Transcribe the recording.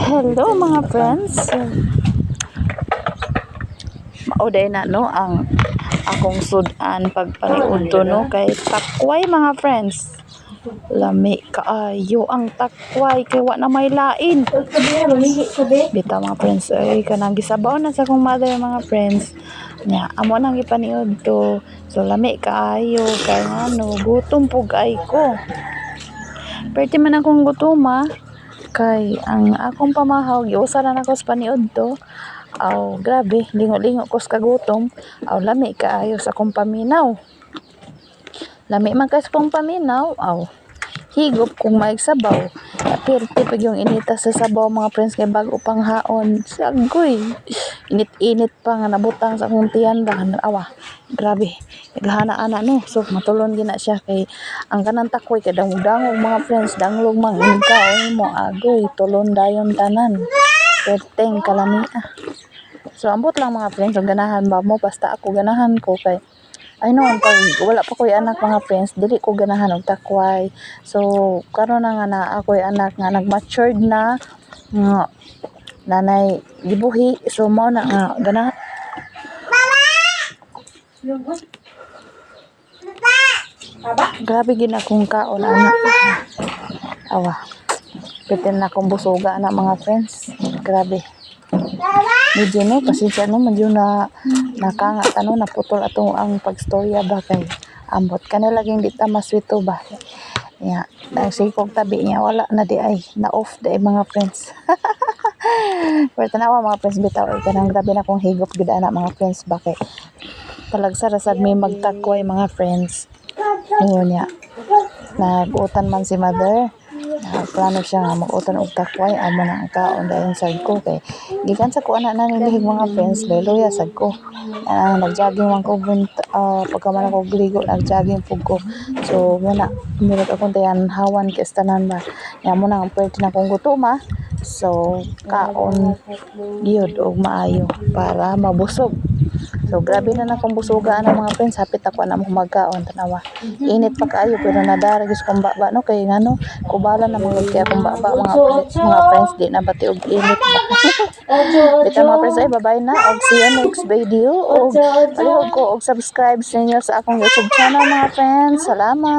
Hello, mga friends. Mao diay na, no, ang akong sud-an pagpaniudto, no, kay takway, mga friends. Lami kaayo ang takway kay wa na may lain. Bitaw, mga friends, ay kanang gisabaw na sa akong mother, mga friends. Nya amo nang gipaniudto. So lami kaayo kay ngano, gutom pug ay ko. Perti man akong gutoma kay ang akong pamahaw giusa na nako sa paniudto. Aw, grabe, lingo-lingo ko sa kagutom. Aw, lami kaayo sa akong paminaw. Lami man kay sa akong paminaw. Aw, higop kung may sabaw. Perti pag yung inita sa sabaw, mga friends, kay bago pang haon. Sagoy. Init-init pa nga nabutang sa akong tiyan ba. Awa, grabe. Naghana-ana, no. So matulon gina siya kay ang kanang takoy kay dangog-dangog, mga friends, danglog man kaon mo, agoy, tulon dayon tanan. Perteng kalami ah. So ambot lang, mga friends, kung ganahan ba mo, basta ako ganahan ko kay ay noon pag wala pa ko'y anak, mga friends, dili ko ganahan og takway. So karon na nga na ako'y anak nga nag-matured na nga nanay gibuhi, so mao na nga ganahan. Grabe gid akong kaon ana. Awa. Pitin na akong busuga ana, mga friends. Grabe. Medyo, no, pasensya no, medyo na nakanga ano, naputol ato ang pagstorya ba kay ambot kana laging di ta maswito ba. Ya, sige kog tabi niya, wala na di ay na off di ay, mga friends. Pero tanawa, mga friends, bitaw ay kanang grabe na akong higop gid ana, mga friends, ba kay talagsa ra sad may magtakway, mga friends. Ingon niya. Nag-utan man si mother. Plano siya nga mag-utan og takway, amo na ang kaon dayon sad ko kay gikan sa ko ana na nilihig, mga friends, leloya sad ko. Nag-jogging man ko pagka man ako gligo, nag-jogging pug ko. So muna murag akong tayan hawan kay sa tanan ba. Nya mo na ang pwede na akong gutoma. So kaon gyud og maayo para mabusog. So grabe na na akong busuga ana, mga friends, hapit ako na mo magkaon, tanawa. Init pa kaayo pero nadara gyud sa akong baba, no, kay ngano, kubala na man gud kay akong baba, mga friends, di na bati og init ba. Bitaw, mga friends, ay bye-bye na og see you next video og palihog ko og subscribe sa inyo sa akong YouTube channel, mga friends. Salamat.